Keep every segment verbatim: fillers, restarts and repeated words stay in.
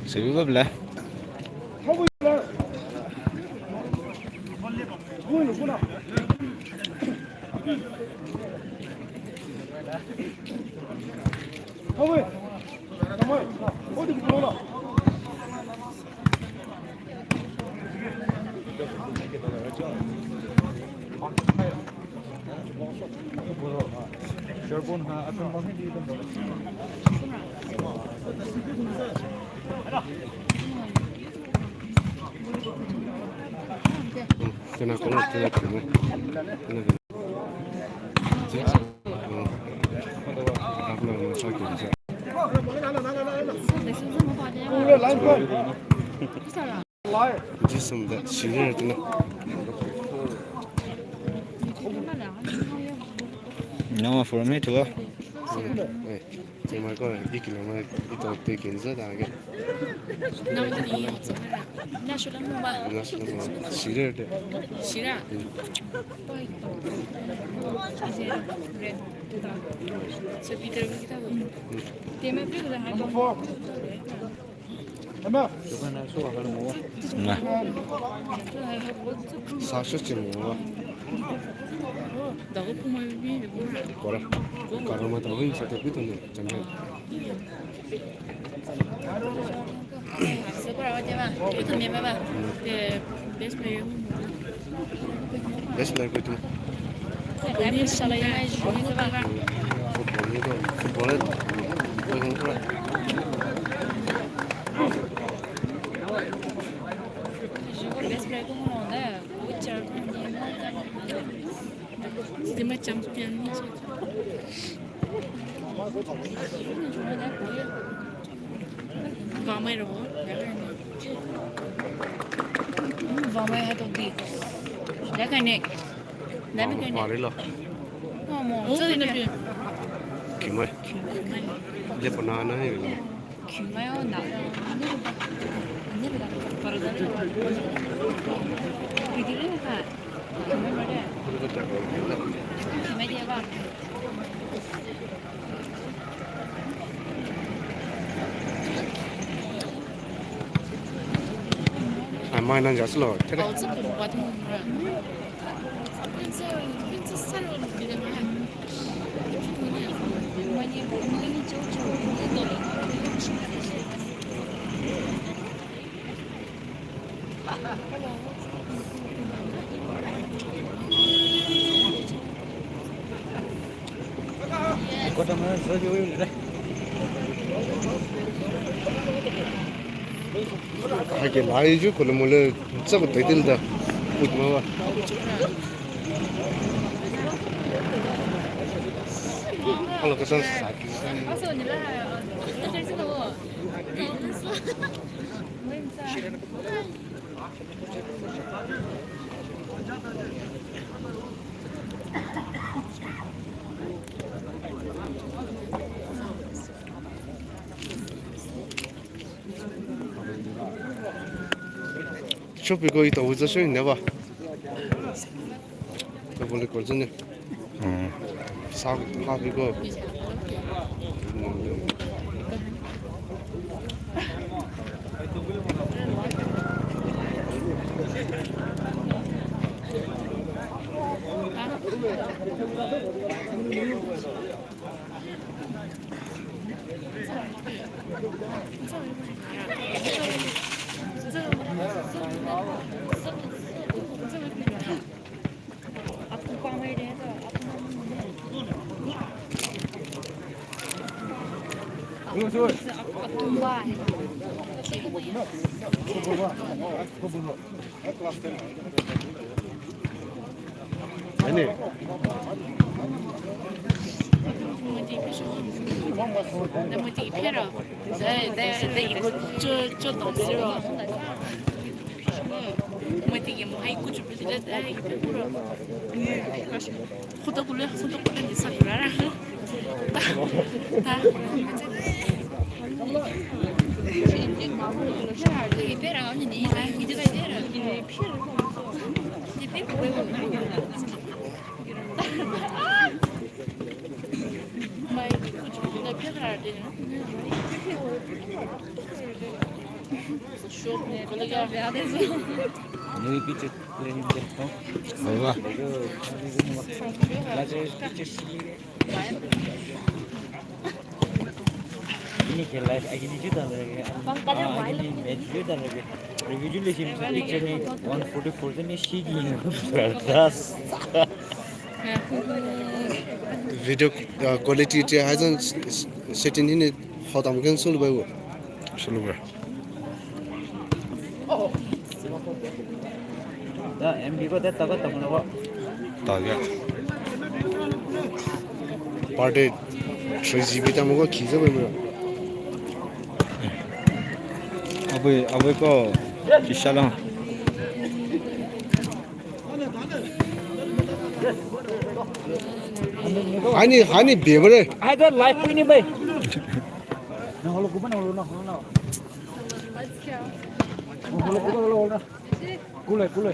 Sebi ba bla. No, for me too. Hey, take my call. Iki lo ma, ito te kinza da ge. Na shula mo ba. Na shula mo. Shira de. Shira. So Peter kita. Tema pe da ha. Sasha chimo. Kora. Karama tawi sa te pitu ne. Chambe. Best player ko tu. Football ni to, football ni to. Sima champion ni. Vamai ro. Vamai ha to di. Da kane. Da me kane. Vamai lo. Oh, mo. Oh, so na pi. Kimai. Kimai. Le pona na he. Kimai o na. Para da. Pidi le ka. Ai mai nan jas lo. Hake lai ju kole mole sa ko title da. Put ma wa. Hello, kasan sa. Chopi ko ito uza sho ne ba. Ka bole ko zene. Hmm. Sa ha bi ko. Ani. New picture. Awa. Ini ke live, ini juta lagi. Ah, ini match juta lagi. Review juta lagi. Picture ni one forty-four ni sigi. Das. Video, uh, quality te hai zan setting ni hotam kan sulu bai wo. Sulu bai. Da M B ko da taga tamna ko. Taga. Per day three G B tamna ko khiza bai bro. Abu, abu ko kishala. Hani, hani bebere. Ai da live ini bai. Na holo kuban holo na holo na. Holo kuban holo na. Kule, kule.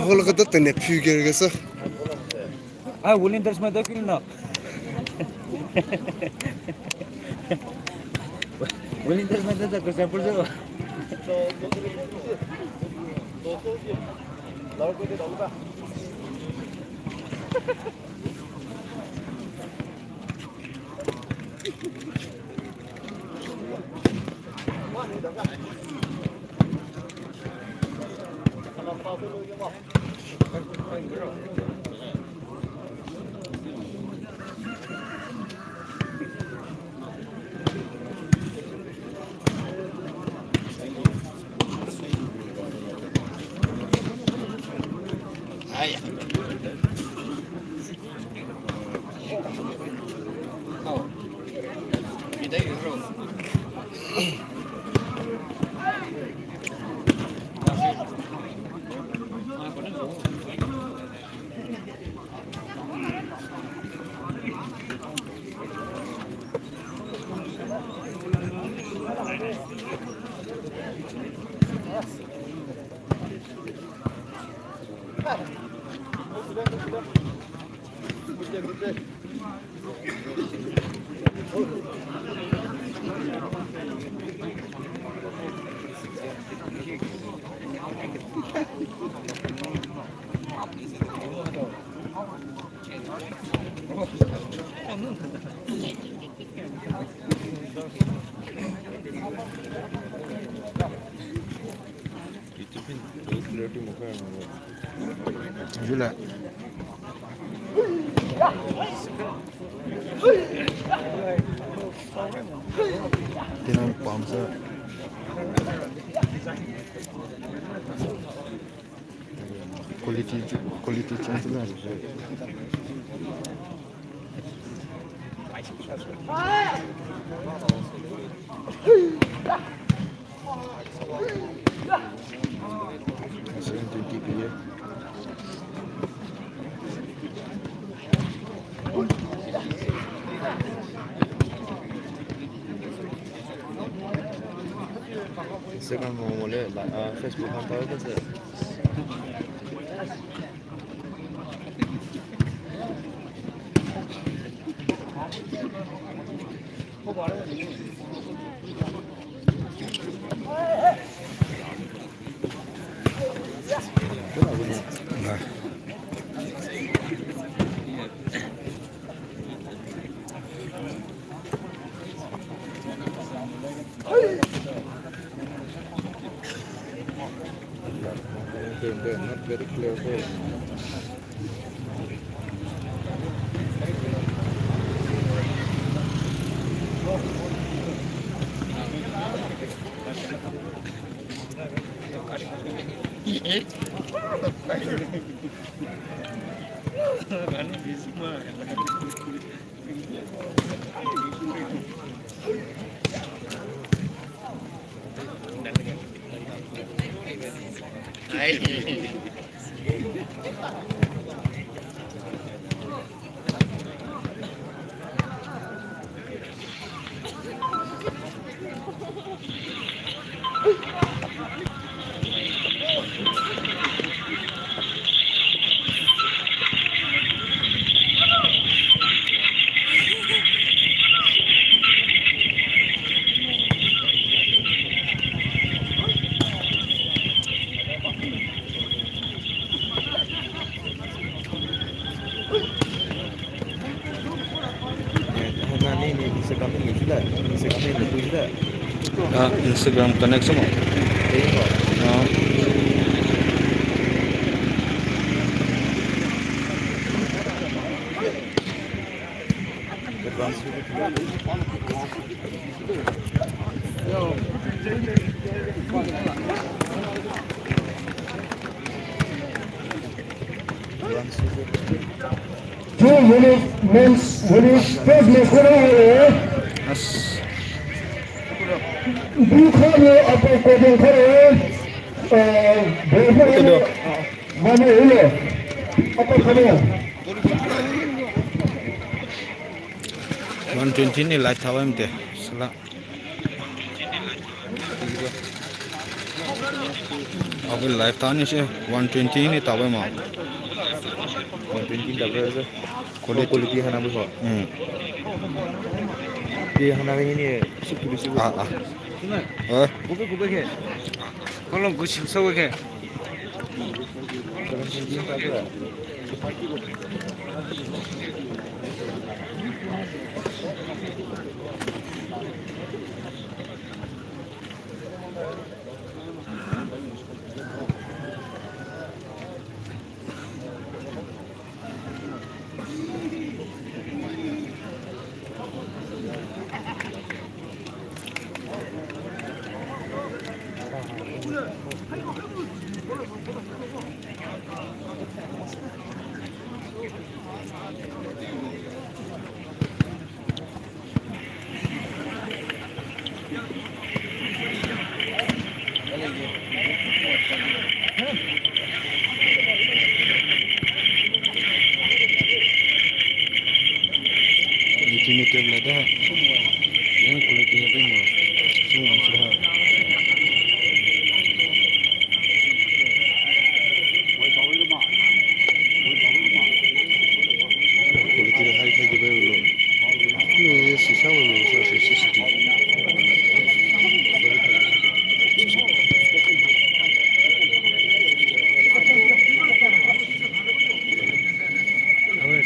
Holo kata tene phu ger gesa. Ah, William Ders mai da kiri na. William Ders mai da ko sa purjo. Jula. Tinan pamsa. Quality, quality change la. Instagram mo le, ah, Facebook khan tao ka se. Not very clear. Ah, Instagram connect sa mo. Ah. Two minutes, men's, men's, first match ko raha hai. Yes. Blue khane, upper podium khane, uh, blue khane, mane hule, upper khane. One twenty ni live thawa mte, sala. Abhi live tha ni se one twenty ni thawa ma. One twenty ni thawa se. Quality, quality hana bu. Hmm. Ye hana ni ni sukuri sukuri. Ah, ah. Eh? Kupe kupe ke. Kolong kuchi sa ke.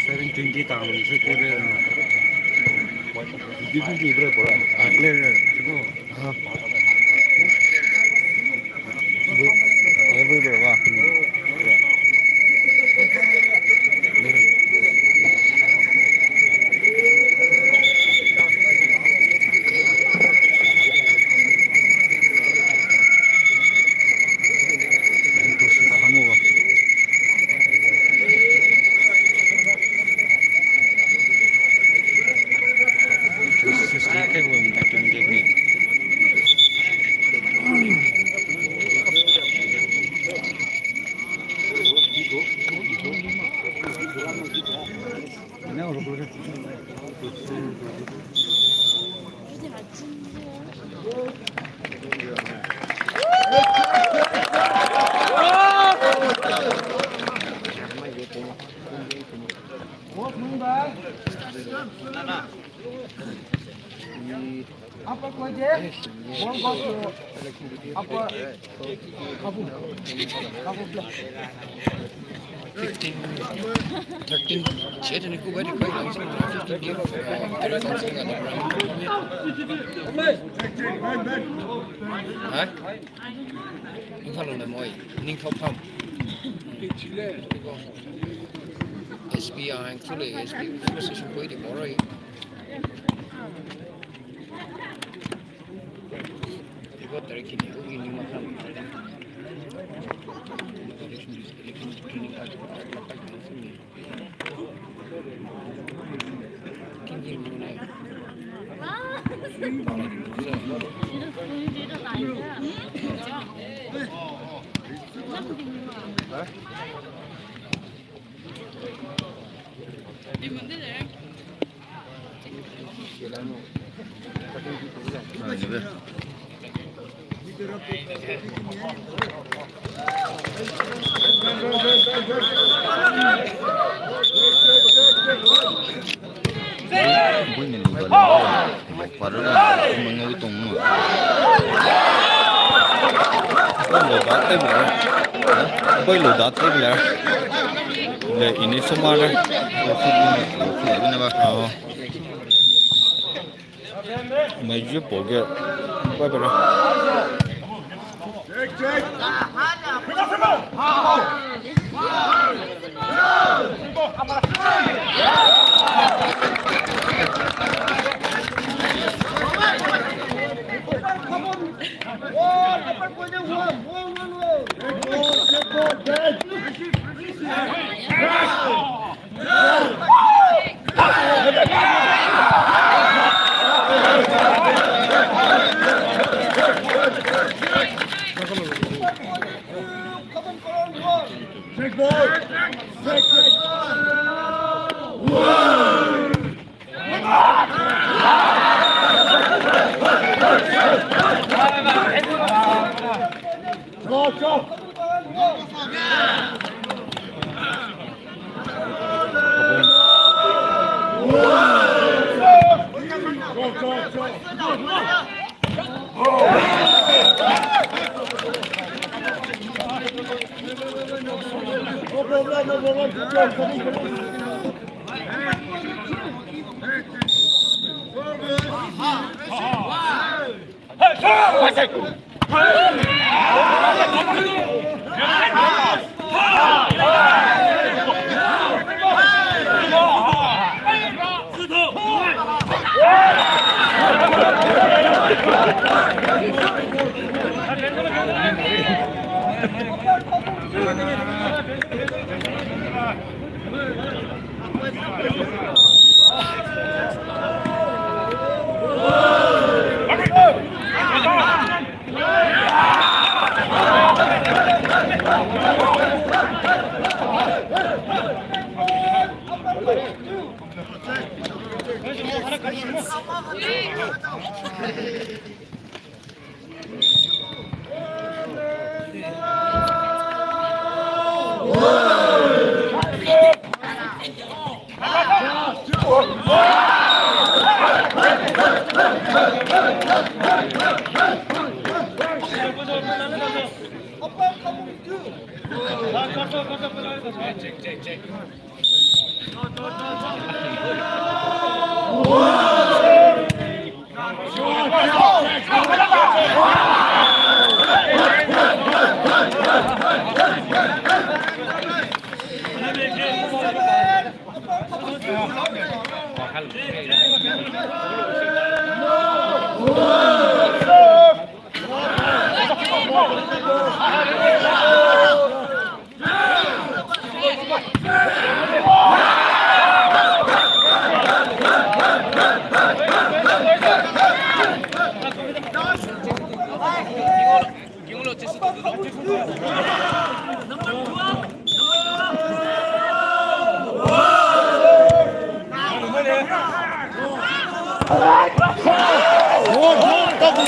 Seven twenty tang se tebe. Twenty twenty bro pora. Akle siko. Ha. Apa ko je? Ball box. Apa? Kabu. Kabu. Fifteen, thirteen. Siya tani ko ba di ko. Fifteen game. Thirteen game. Ha? Ningthao lou na moi. Ningthao pham. S B I, actually, S B I, session ko di borai. Bui ni lu ba le. Lo para lo, lo da te bla. Bui lo da te bla. Le ini sumare. Lo si ni, lo si ni ba. Oh. Mai ju po ge. Bye bye.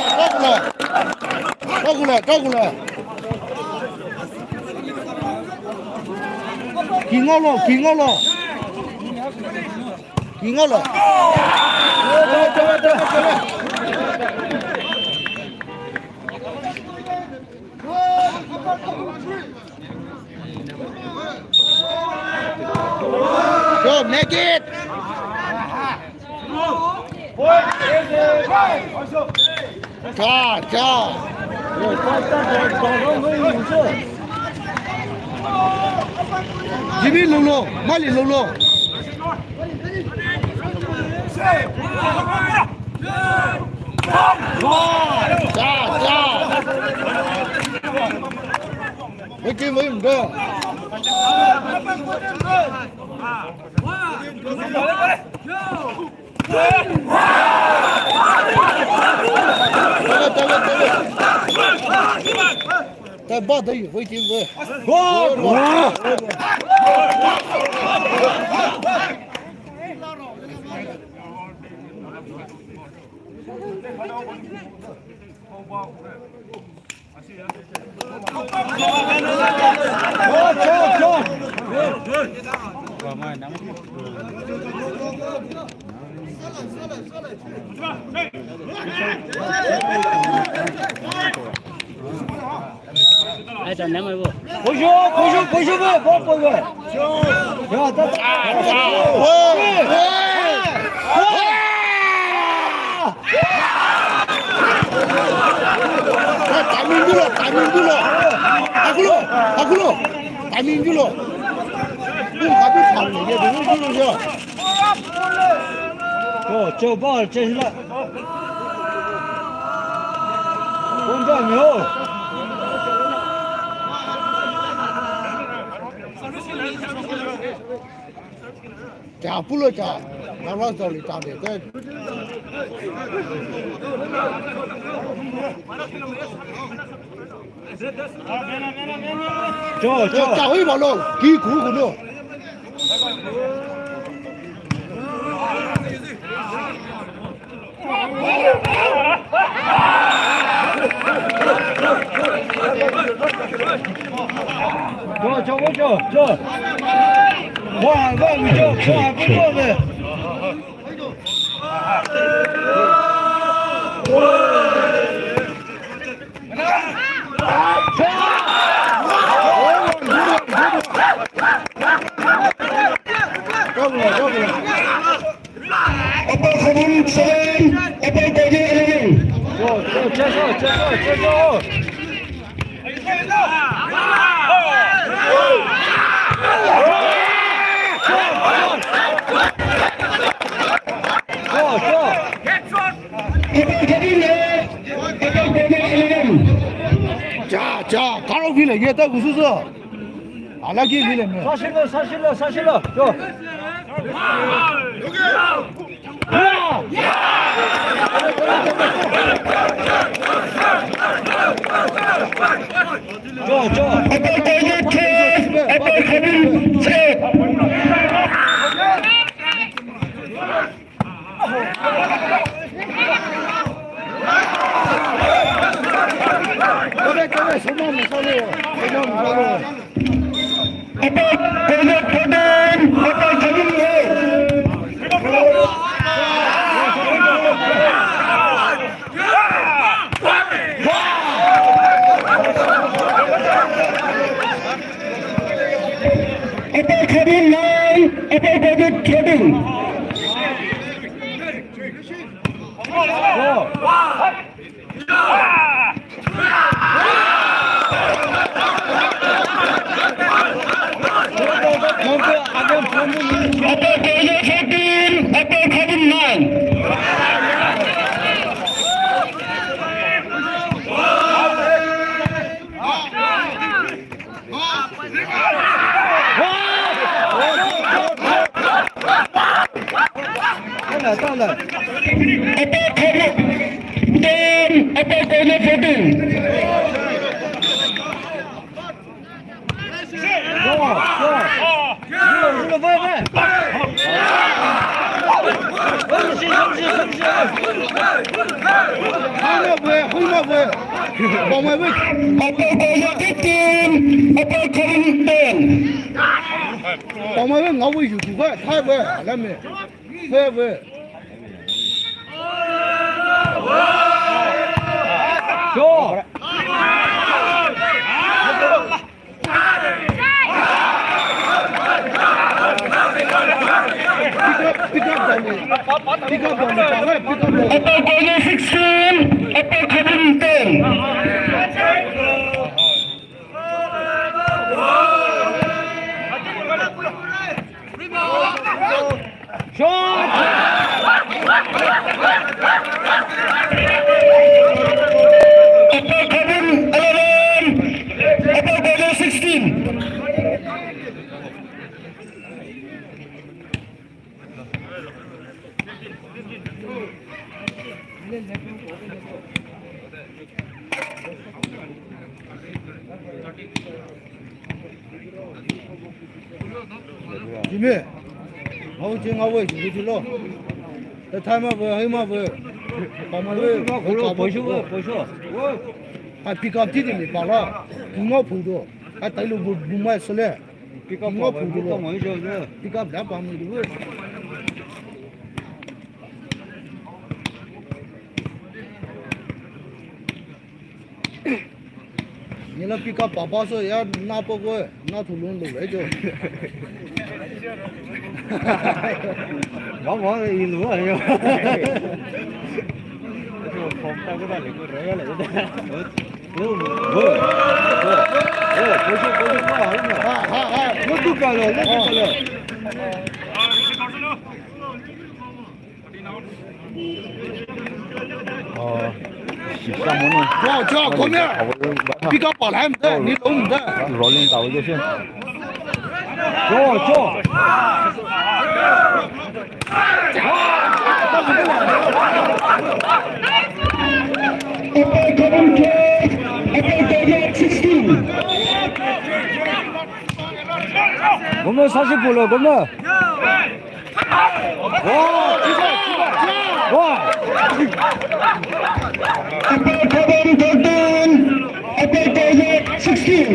Takula, takula, takula. Kingolo, kingolo. Kingolo. Go, make it. Cha, cha. Jimmy lolo, Mali lolo. Cha, cha. Wiki, wiki, bro. Tala, tala, tala. Tala ba dai, wiki, wiki. Good. Ai, ta nama bo. Push up, push up, push up, push up. Ya, ta. Timing julo. Hakulo. Hakulo. Timing julo. Pung katu thang ye, dulu julo ye. Cho, cho, ball, che la. Pung da mi ho. Cha pulo cha, nara zali cha de ke. Cho, cho. Cha hui balo, ki ku ku no. Apa Khabun seven, Apa Kogi eleven. Apa Khabun nine, Apa Kogi eleven. Cha, cha, karo vile ye ta kususu. Ala ki vile me. Sashilo, sashilo, sashilo. Cho. Cho, cho. Apa Kogi ten, Apa Khabun ten. Apa Kogi fourteen, Apa Khabun eight. Apa Khabun nine, Apa Kogi thirteen. Apa Kogi fourteen, Apa Khabun nine. Apa Khabun ten, Apa Kogi fourteen. Apa Kogi fifteen, Apa Khabun ten. Pamai we ngau we yu tu we, thai we, la me. Fe we. Cho. Pick up, pick up, pick up, pick up. Apa Kogi sixteen, Apa Khabun ten. Shot! Apa Khabun eleven, Apa Kogi sixteen. Jimmy, ngau chi ngau we, jimmy chi lo. Ta thai ma we, hai ma we. Pa ma we, pa ma we. Hai pick up ti de ni pa la. Ngau phu do. Hai tai lo bu bu mai sele. Pick up pa mai, pick up mai jo de. Pick up da pa mai de. Ni la pick up pa pa so ya na po ko na thu lun lo le jo. Ba ba i lu a yo. Phone ta ko da le ko re ya le. Cho, cho, come here. Pick up ball, hand there. Kneel down there. Rolling down, yes, sir. Cho, cho. Upper Khabun twelve, Upper Khabun sixteen. Gomez, sasi pulo, Gomez. Upper Khabun thirteen, Upper Khabun sixteen.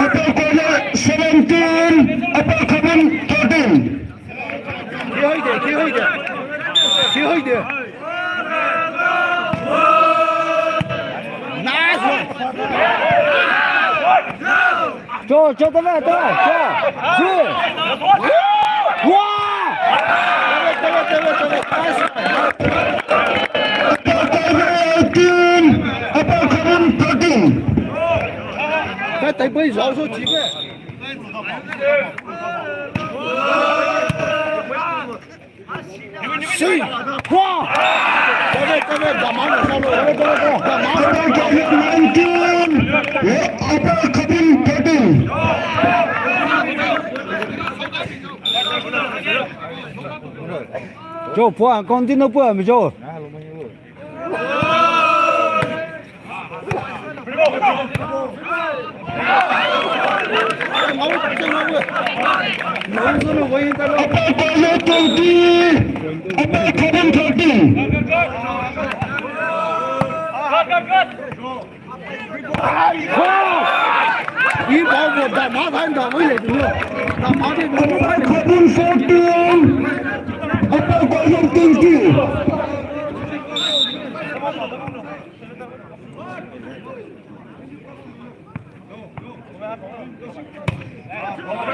Upper Khabun seventeen, Upper Khabun thirteen. Nice one. Cho, cho, tama, tama, cho. Cho. Wow! Upper Khabun eighteen, Upper Khabun thirteen. Ka tai bai zao so chi be. Sei! Wow! Tebe, tebe, damano salo. Tebe, tebe, tebe. Damano. Upper Khabun nineteen, Upper Khabun thirteen. Cho, pua, continue pua, mi cho. Upper Khabun twenty, Upper Khabun thirteen. Upper Khabun fourteen, Upper Khabun twenty.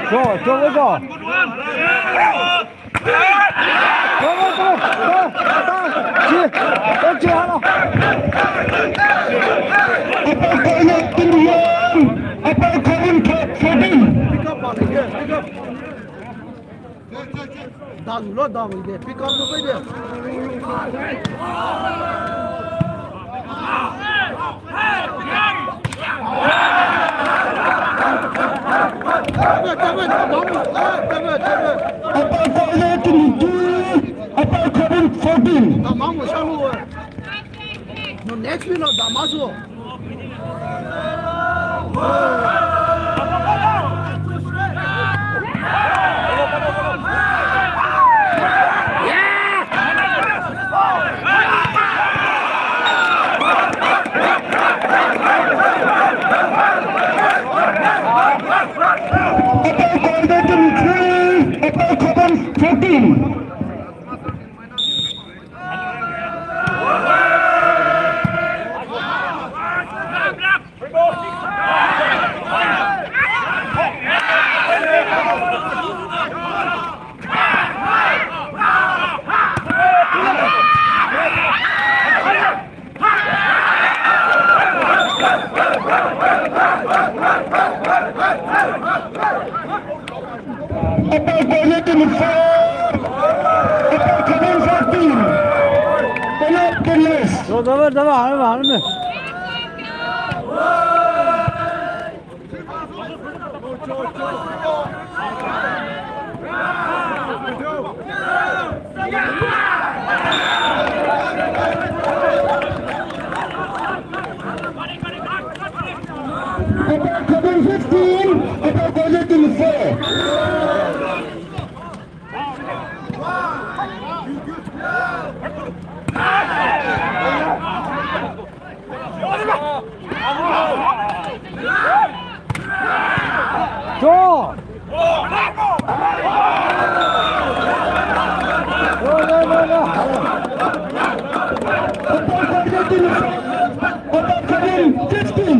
Cho, cho, cho. Cho, cho, cho. Chi, chi, chi, hello. Upper Khabun twenty-one, Upper Khabun fourteen. Pick up, pick up. Down, low down, pick up, low down. Upper Khabun twenty-two, Upper Khabun fourteen. No, next week, no, Damaso. Upper Khabun three, Upper Khabun fourteen. Upper Khabun twenty-four, Upper Khabun fourteen. Penalty list. Zo, zo, zo, zo, zo, zo. Upper Khabun fifteen, Upper Khabun twenty-four. Cho! No, no, no, no. Upper Khabun fifteen.